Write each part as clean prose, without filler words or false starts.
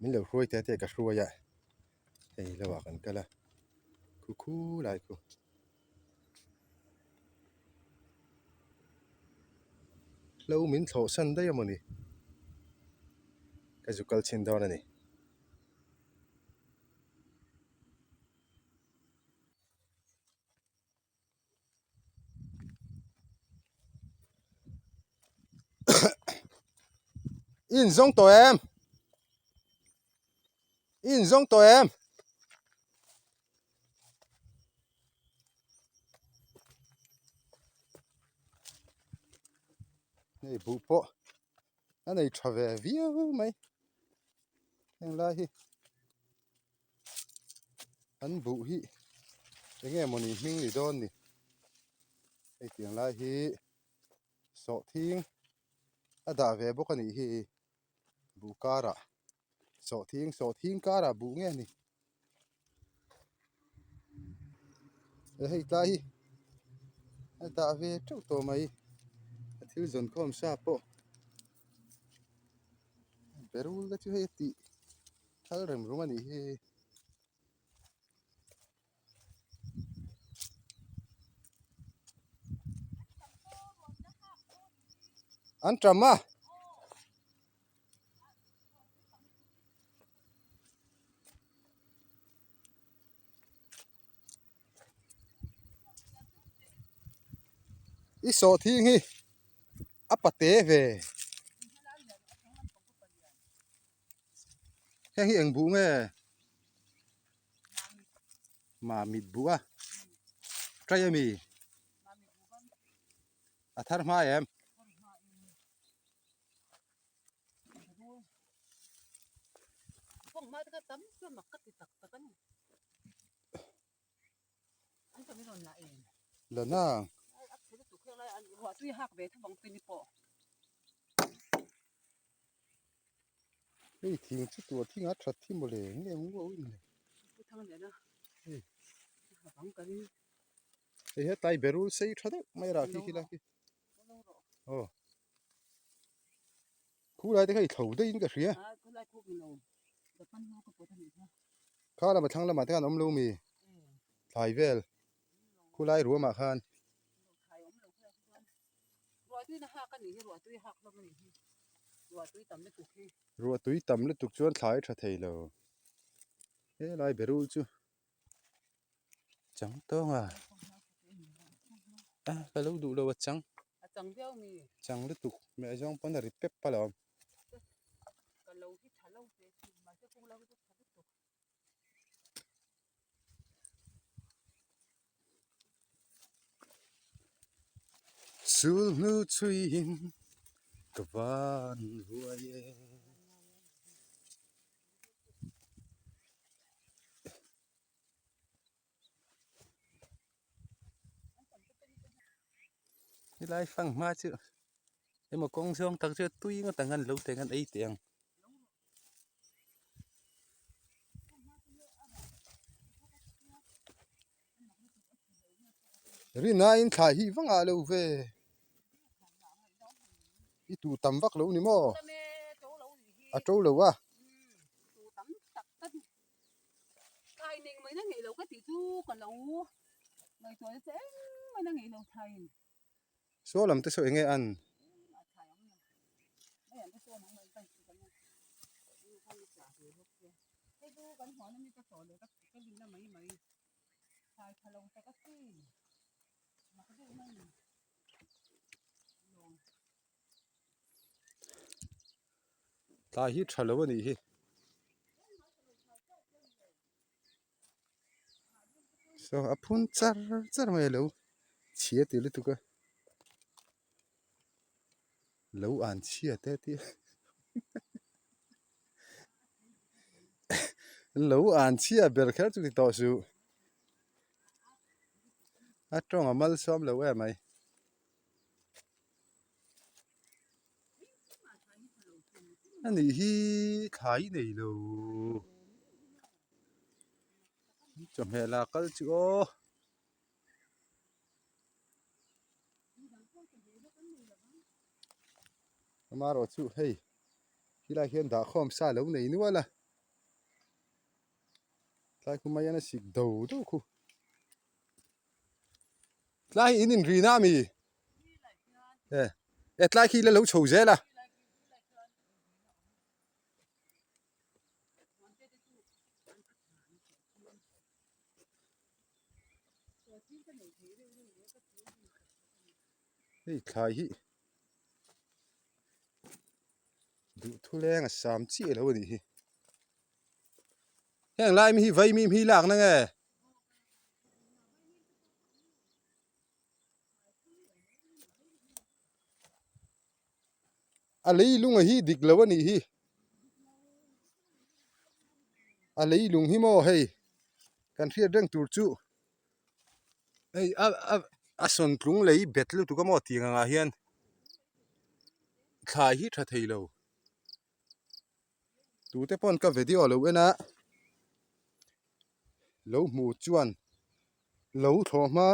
Min lo hruai teh teh ka hruai a, hei lo ah kan kal a, khu khu lai khu. Hlo min thlawh san daih a mawni, ka zu kal chhin dawn a ni. I inzawng tawh em? I inzawng tawh em? Hei buh pawh a nei tha ve viau mai heng lai hi. An buh hi eng nge mawni hming ni dawn ni hei tiang lai hi sawhthing a dah ve bawk a nih hi buh karah sawhthing sawhthing karah buh nge ni hei tlai hi a dah ve teuh tawh mai a thil zawn khawm sa pawh berul te chu hei a tih. Thal rem rum a nih hi. An ṭam a. I sawhthing hi a pate ve. Heng hi eng buh nge? Mamit buh a trai a mi? A thar hma em? La na. Hei thing chu tur thing a that thi mawle nge eng uau in le. Hei. Hei hetlai berul sei tha deuh mai rah khi khi la khi. Aw. Khulai te kha i thlo daih in ka hria. Kha lama thlang lamah te khan awm lo mi thlai vel khulai ruamah khan. Ruahtui tam lutuk chuan thlai a tha thei lo. Helai berul chu chang tawng a a ka lo duh lo a chang chang lutuk meh zawng pawn a ri pep a lawm. Sul hnu chhuiin ka van huai e. Helai fang hma chu emaw kawng zawng tak chu tui ngawt ang an lo teng an ei teh ang. Rinain thla hi vang ah lo ve i tu tam vak lo ni maw a to lo a. Saw lam te saw eng nge an? Tlai hi tha lo a nih hi. Saw a phun char char mai a lo chhia ti lutuk a lo an chhia te tih lo an chhia ber kher chu ni tawh suh a tawng a malsawm lo em mai. A nih hi thlai nei lo chawhmeh la kal chu aw. Amaherawhchu hei helai hian dahkhawm sa lo nei nual a. Tlai khu mai hian a sik do do khu. Tlai hi in inri na ami? E, e tlai khi la lo chho zel a. Hei thlai hi duhthu leng a sam chiah lo a nih hi. Heng lai mi hi vaimim hi lak na nge? A leilung a hi dik lo a nih hi. A leilung hi maw hei kan hriat reng tur chu hei a a a sawntlung lei bet lutuk a maw tiang angah hian thlai hi tha thei lo. Tute pawn ka video lo en a lo hmu chuan lo thlawh hma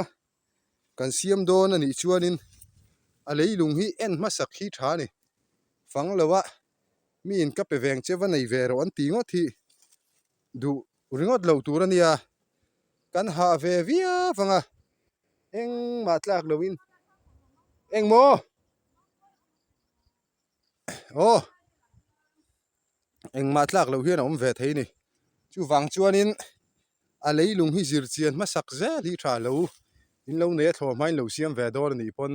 kan siam dawn a nih chuanin a leilung hi en hmasak hi tha a ni. Fang lo a miin ka pe veng che va nei ve rawh an ti ngawt hi duh ringawt lo tur a nia. Kan hah ve viau vang a engmah tlak loin engmaw? Aw engmah tlak loh hian a awm ve thei a ni chuvang chuanin a leilung hi zir chian hmasak zel hi tha lo in lo nei a thlawh hmain lo siam ve dawn a nih pawn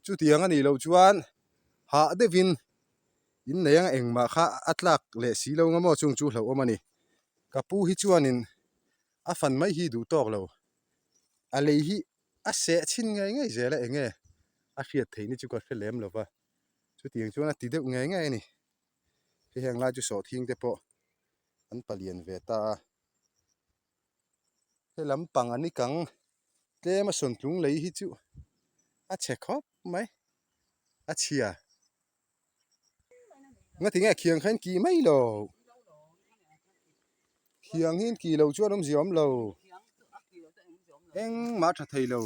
chutiang a nih loh chuan hah deuhin in nei ang engmah kha a tlak leh si lo nga maw chung chu hlauhawm a ni ka pu hi chuanin a fan mai hi duh tawk lo a lei hi a seh chhin ngei ngei zel a eng nge a hriat theih ni chu ka hre lem lo va chutiang chuan a ti deuh ngei ngei a ni hei heng lai chu sawhthing te pawh an palian ve ta a he lampang a ni kang tlem a sawntlung lei hi chu a chhe khawp mai a chhia Nga tinge khiang kha in kih mai lo khiang hi in kih lo chuan awmzia awm lo engmah tha thei lo.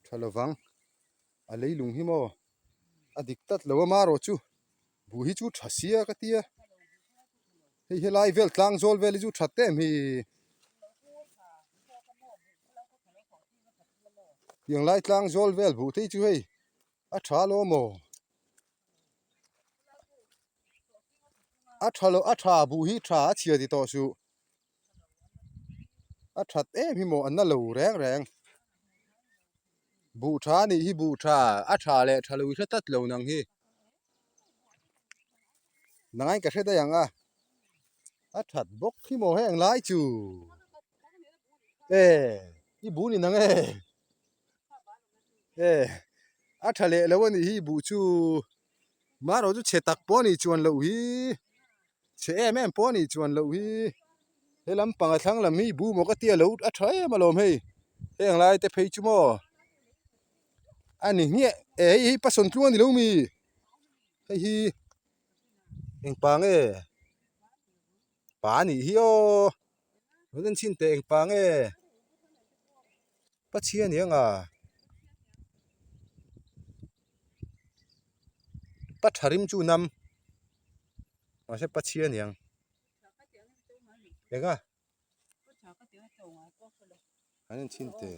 Tha lovang. A leilung hi maw a dik tlat lo a marawh chu buh hi chu tha sia ka tia hei helai vel tlang zawl vel hi chu that em hi tiang lai tlang zawl vel buh te hi chu hei a tha lo maw a tha lo a tha buh hi tha a chhia ti tawh suh a that em hi maw an na lo reng reng. Buh tha anih hi buh tha a tha leh tha lo i hre tlat lo nang hi nangai ka hre daih ang a a that bawk hi maw heng lai chu e i buh ni nang e e a tha leh lo anih hi buh chu marawh chu chhe tak pawh anih chuan loh hi. Chhe em em pawh a nih chuan loh hi he lampang a thlang lam hi bu maw ka tia lo a tha em alawm hei heng lai te phei chu maw a ni hmiah e hei hi pasawn tluang a ni lo mi hei hi engpa nge pa a nih hi aw rawn en chhin teh engpa nge Pathian i anga pa tha rim chu nam mahse Pathian i ang eng a an en chhin teh.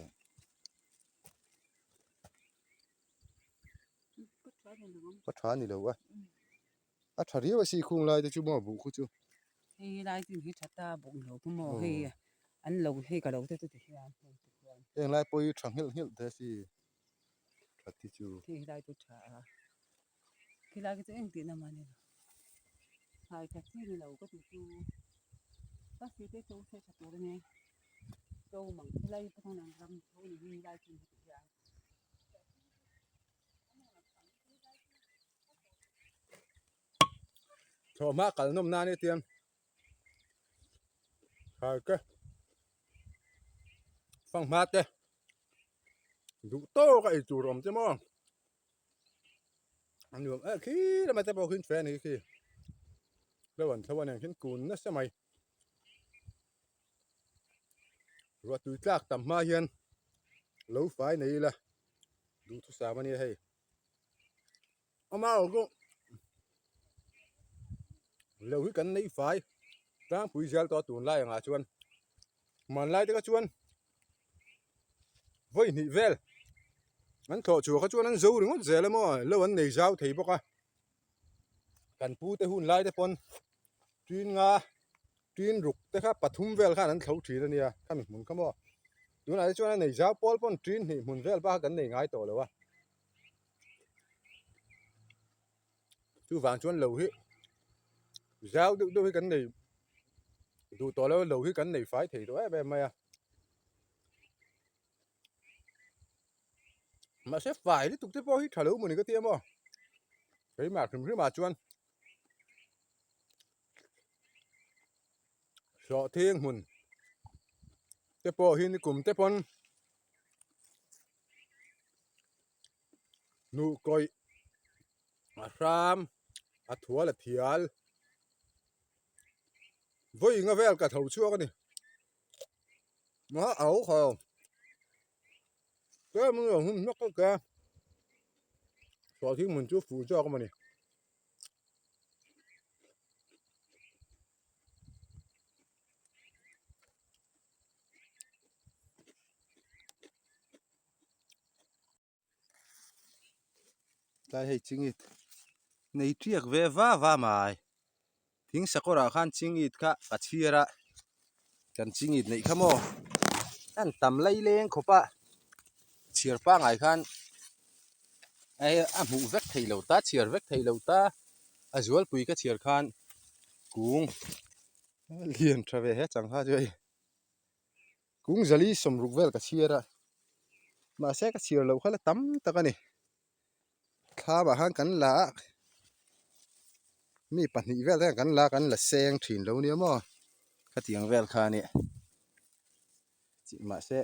Pa tha a ni lo a a tha riau a si khung lai te chu maw buh khu chu. Hei lai chu hi tha ta bawk lo chu maw hei an lo hei ka lo te chu ti hian hei ti hian. Heng lai pawh hi tha nghilh nghilh te si that hi chu. Hei lai chu tha a khi lai khi chu eng tihna mah ni lo thlai tha chi ni lo ka ti chu ka si te chu se tha tur a nia to mang khi lai pawh hian ram tho ni hi lai chu ti hian. Thlawhhma kal nawm nan etiang khai te fanghma te duh tawk a ei tur a awm che maw a nuam em khi lamah te pawh khi fan hi khi hlo an thlo a nen khian kun nasa mai. Ruahtui tlak tam hma hian lo fai nei ila duhthusam a nia hei. Amaherawhchu lo hi kan neih fai tlangpui zel tawh a tunlai angah chuan hmanlai te kha chuan vawi hnih vel an thlawh chhuah kha chuan an zo ringawt zel a maw lo an nei zau thei bawk a kan pu te hun lai te pawn tin nga tin ruk te kha pathum vel khan an thlo thin a nia khami hmun kha maw tunah te chuan a nei zau pawl pawn tin hnih hmun vel bak kan nei ngai tawh lo a. Chuvang chuan lo hi zau deuh deuh hi kan nei duh tawh lo a lo hi kan nei fai thei tawh em em mai a mahse fai lutuk te pawh hi tha lo mawni ka ti a maw keimah hrim hrim ah chuan hlawhthing hmun te pawh hi nikum te pawn. Hnuh kawih a hram a thual a thial vawi nga vel ka tho chhuak a ni a au kha tlem a hun hlawk hlawk a sawhthing hmun chu fu zawk a mawni. Tlai hei chingit nei tiak ve va va mai thing sakawr ah khan chingit kha ka chhiar a kan chingit neih kha maw an tam lai leng khawp a chhiar pangai khan hei a hmuh vek theih loh ta chhiar vek theih loh ta a zualpui ka chhiar khan kung lian tha ve he changha chu hei. Kung zali sawmruk vel ka chhiar a, mahse ka chhiar loh kha la tam tak a ni. Thlamah khan kan la a, mi pahnih vel te khan kan la a, kan la seng thin lo nia maw khatiang vel kha a ni. Mahse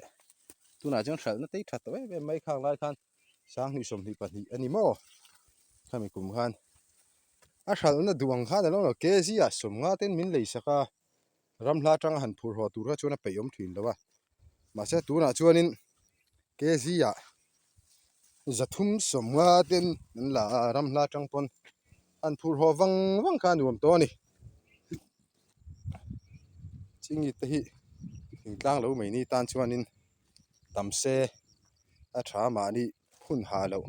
tunah chuan hralhna te hi tha tawh em em mai khang lai khan sanghnih 22 a ni maw khami kum khan a hralhna duh ang khan a lo kg ah 50 ten min lei sak a. Ram hla atanga han phur haw tur kha chuan a peih awm thin lo a, mahse tunah chuanin kg ah 350 ten an la a, ram hla atang pawn han phur haw vang vang kha a nuam tawh a ni. Chingit te hi thingtlang lo mai ni tan chuanin tam se a tha mahni hun ha loh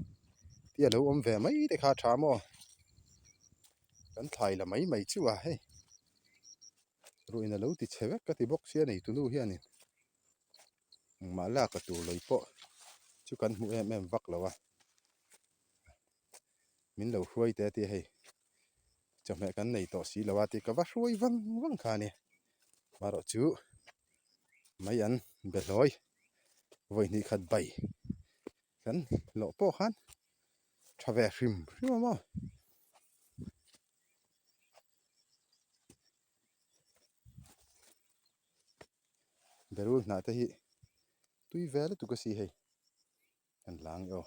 te a lo awm ve mai te kha a tha maw? Kan thlai la mai mai chu a hei ruihna lo ti chhe vek ka ti bawk sia nei tunu hianin engmah lak a tur lei pawh chu kan hmu em em vak lo a min lo hruai te a tia hei chawhmeh kan nei tawh si lo a tih ka va hruai vang vang kha a ni marawh chu mai an be hlawi vawi hnih khat bai kan hlawh pawh khan tha ve hrim hrim a maw. Berul hnah te hi tui ve lutuk a si hei kan la ang e aw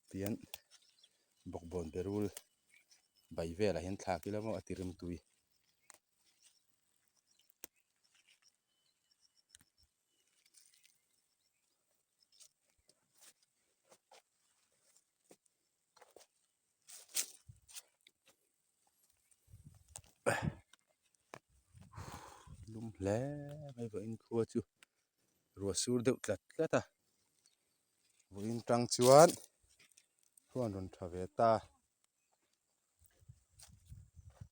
tihian bawkbawn berul bai velah hian thlak ila maw a ti rim tui. Lum hle mai vawiin khua chu ruah sur deuh tlat tlat a vawiin tang chuan khuan rawn tha ve ta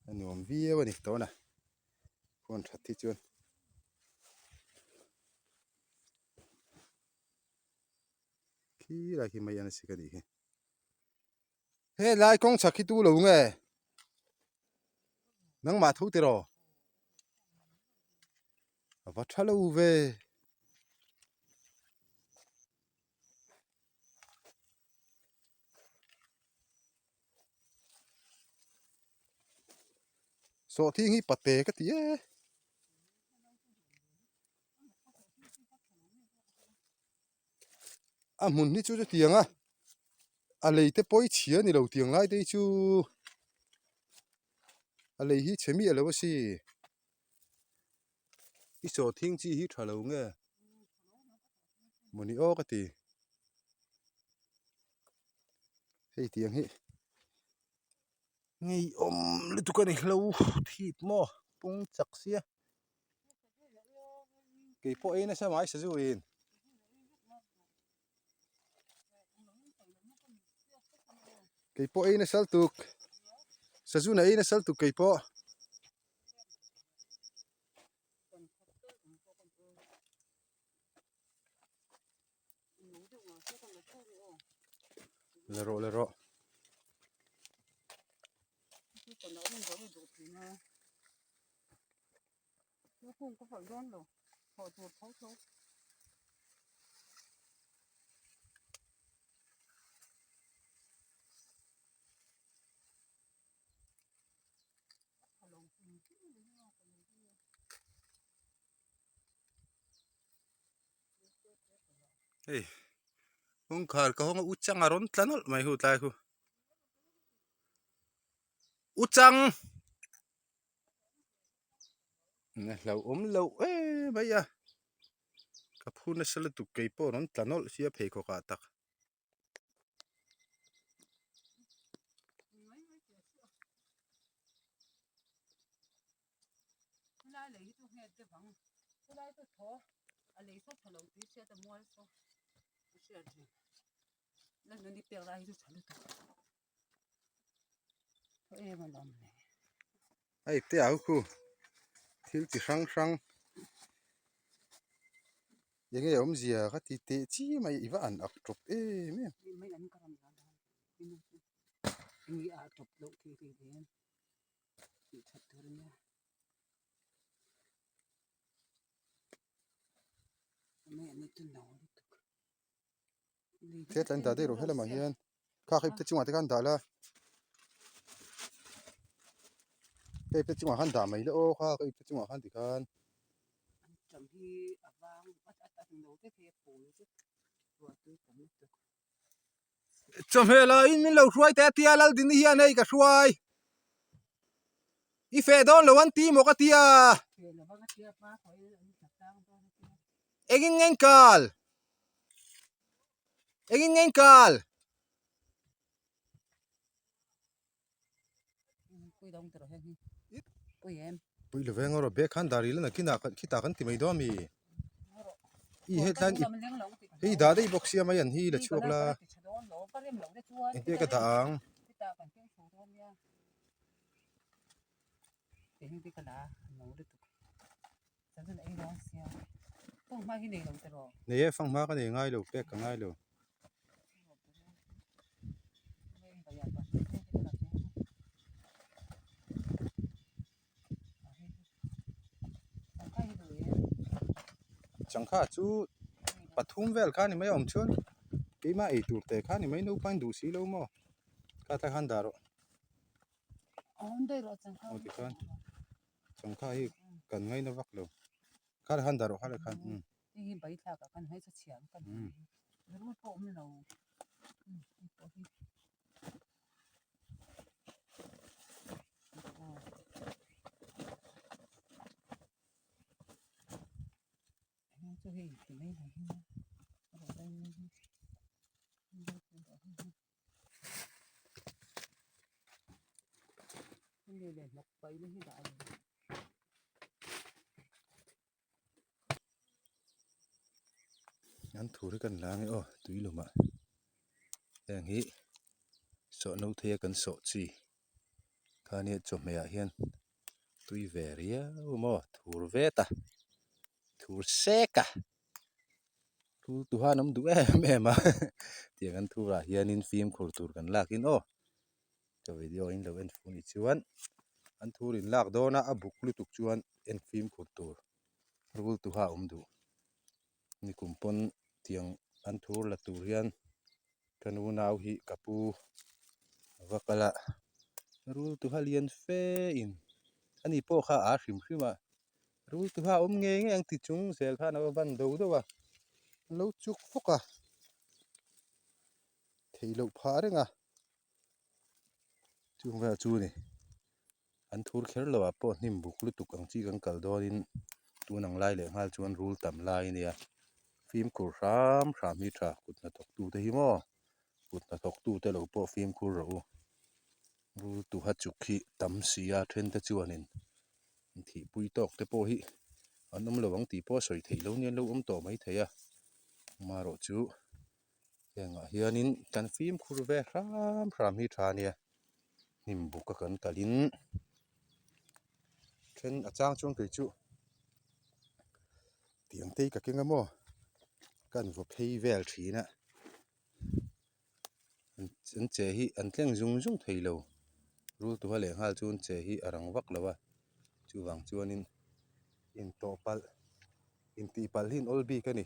a nuam viau a ni tawna khuan that hi chuan. Khi lai khi mai an sik a nih hi. He lai kawng chhak hi tu lo nge? Nangmah tho tiraw? A va tha lo ve. Sawhthing hi pate ka ti e. A hmun hi chu chutiang a a lei te pawh hi chhia a ni lo tiang lai te hi chu a lei hi chhe miah lo a si. I sawhthing chi hi tha lo nge mawni aw ka ti. Hei tiang hi ngeiawm lutuk a ni hlo thip maw pung chak sia keipawh ei nasa mai sazu in. Keipawh ei nasa lutuk sazu na ei nasa lutuk keipawh. La rawh la rawh. Hei kawngkhar ka hawng a u chang a rawn tla nawlh mai hu tlai khu u chang a hlauhawm loh em mai a ka phu nasa lutuk keipawh a rawn tla nawlh sia pheikhawk ah tak. Hei te ah khu thil chi hrang hrang enge awmzia ka ti teh chi mai i va an ak tawp em em. Thil an dah daih rawh helamah hian kha kha ipte chungah te khan dah la hei ipte chungah khan dah mai la aw kha kha ipte chungah khan tikhan. Chawhmeh laiin min lo hruai teh a tia Laldini hian hei ka hruai i feh dawn lo an ti maw ka tia engin nge in kal engin nge in kal. Pui lo veng rawh bag khan dar ila nakinah khitah kan ti mai dawn ami i hetlai hei dah daih bawk sia mai an hi la chhuak la engte ka dah ang. Nei e fanghma ka nei ngai lo pek ka ngai lo. Changkha chu pathum vel kha a ni mai a awm chuan keimah ei tur te kha a ni mai naupang duh si lo maw kha tlai khan dah rawh aw tikhan changkha hi kan ngaina vak lo kha le khan dah rawh kha le khan umm. An thur hi kan la ange aw tui lumah heng hi sawh no thei a kan sawh chi khania chawhmeh ah hian tui ve riau maw thur vet a thur sek a thur tu han awm duh em em a tiang an thur ah hianin fimkhur tur kan lak in aw ka video in lo en fur nih chuan an thur in lak dawn a a buk lutuk chuan en fimkhur tur rul tuha a awm duh nikum pawn tiang an thur la tur hian ka nu nau hi ka pu a va kal a rul tuha lian fe in ani pawh kha a hrim hrim a rul tuha a awm ngei ngei ang ti chung zel khan a va ban do deuh a an lo chuk fawk a theih loh phah reng a. Chung vel chu ni an thur kher lo ah pawh hnim buk lutuk ang chi kan kal dawnin. Tun ang lai leh nghal chuan rul tam lai a nia. Fimkhur hram hram hi tha kut hnathawk tute hi maw kut hnathawk tute lo pawh fimkhur rawh u. Rul tuha chuk hi tam si a then te chuanin thihpui tawk te pawh hi an awm lo ang tih pawh a sawi theih lo nia an lo awm tawh mai thei a amaherawh chu hengah hianin kan fimkhur ve hram hram hi tha a nia hnim buk a kan kalin then a chang chuan kei chu tiang te hi ka keng a maw ka han vaw phei vel thin a. An che hi an tleng zung zung thei lo rul tuha leh nghal chu an che hi a rang vak lo a chuvang chuanin intawh palh intih palh hi an awl bik a ni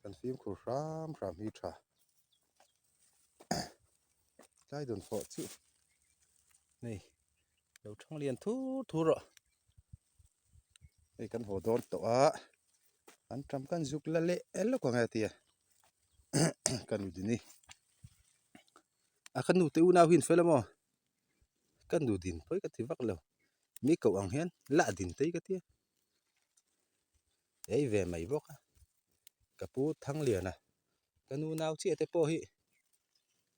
kan fimkhur hram hram hi tha tlai dawn fawh chu hei lo thang lian thur thur rawh hei kan haw dawn tawh a an tam kan zuk la leh lawk ang e tia. Ka nu din hi a ka nu te unau hi an fel a maw ka nu din pawi ka ti vak lo mi koh ang hian lah din te hi ka tia ei ve mai bawk a ka pu Thangliana ka nu nau chiah te pawh hi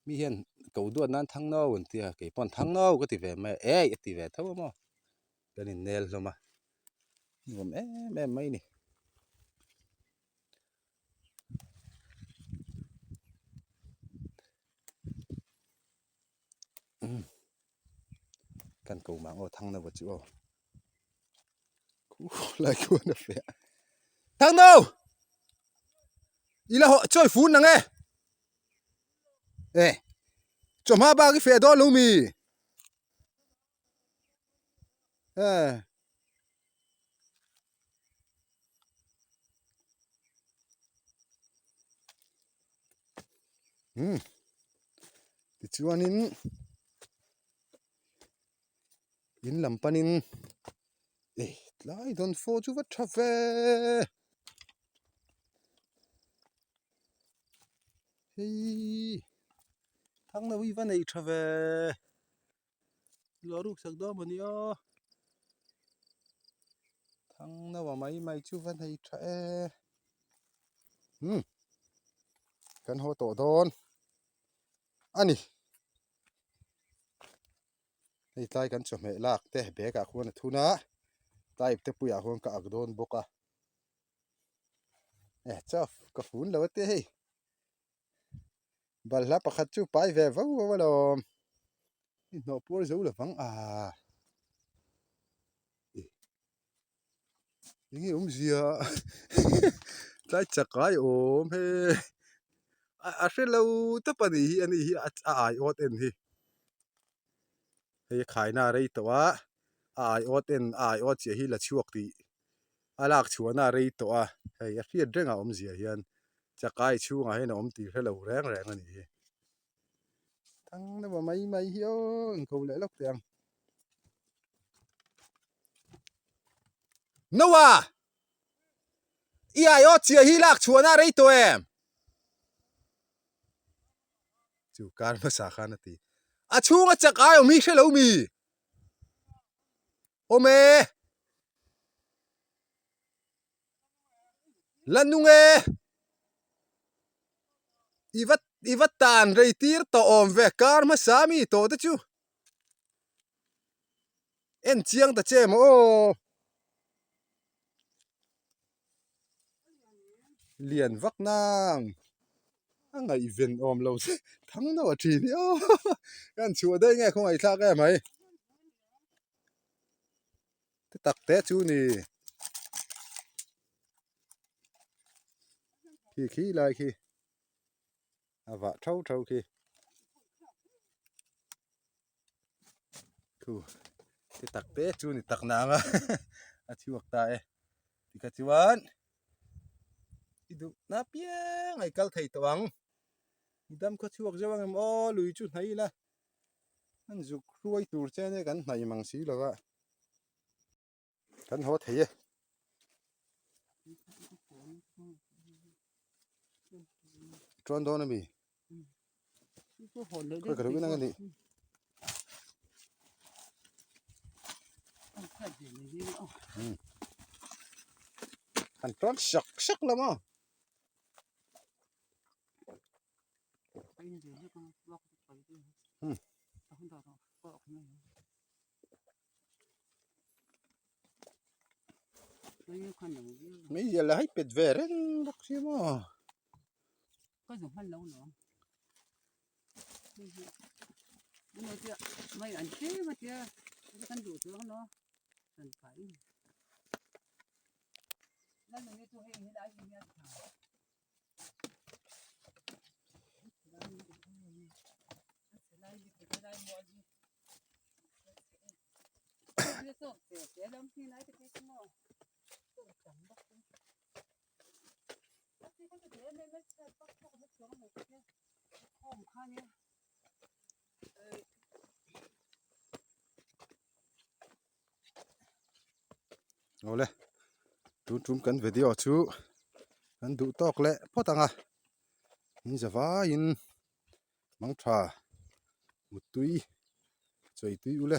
mi hian koh duat nan Thangno an tia kei pawn Thangno ka ti ve mai a ei a ti ve tho a maw kan innel hlawm a nuam em em mai a ni. Kan ko mang aw thang no chu aw lai khuan a feh thang no ila ho chawi fun nang e e chawhma bak i feh dawn lo mi e umm tichuanin in lam panin eh tlai dawn fawh chu va tha ve hei thang lo hi va nei tha ve. Luah ruk sak dawn maw ni aw thang no a mai mai chu va nei tha e umm kan haw tawh dawn a ni hei tlai kan chawhmeh lak te bag ah khuan a thun a tlai ip te puiah khuan ka ak dawn bawk a eh chaw ka fun lo a te hei. Balhla pakhat chu pai ve vau vau alawm i hnawh puar zo lovang a enge awmzia tlai chak ai awm he a hre lo tawp a nih hi ani hi a aiawt en hi hei a khaina a rei tawh a a aiawt en a aiawt chiah hi la chhuak tih a lak chhuahna a rei tawh a hei a hriat reng a awmzia hian chakai chhungah hian a awm tih hre lo reng reng a nih hi thang deuh a mai mai hi aw inko leh lawk teh ang Noah i aiawt chiah hi lak chhuahna a rei tawh em chu kar hmasa khan a ti a chhunga chakai awm hi hre lo mi. Awm e! La nung e! I va i va tan rei tir tawh awm ve kar hmasa mi tawh te chu en chiang ta che maw aw. Lian vak nang a ngaihven awm lo che thang no a thin hi aw kan chhuah daih nge khawngaih thlak em mai te tak te chu ni khi khi lai khi a vah thau thau khi thu te tak te chu ni tak nang a a chhuak ta e tikha chuan i duh na piang a i kal thei tawh ang i dam khaw chhuak zeuh ang em aw lui chu hnai ila an zuk hruai tur che ania kan hnai mang si lo a. Kan haw thei e. Chuan dawn ami? Khawi ka lo in ang ani. Han tawn sak sak la maw. Meizial la hei pet ve reng bawk si maw. Ka zu hman lo lawm. Mai an tlem a tia kan duh chuang lo kan pai. Awle tun tum kan video chu kan duh tawk leh phawt ang a in za vaiin mangtha muttui chawi tui ule.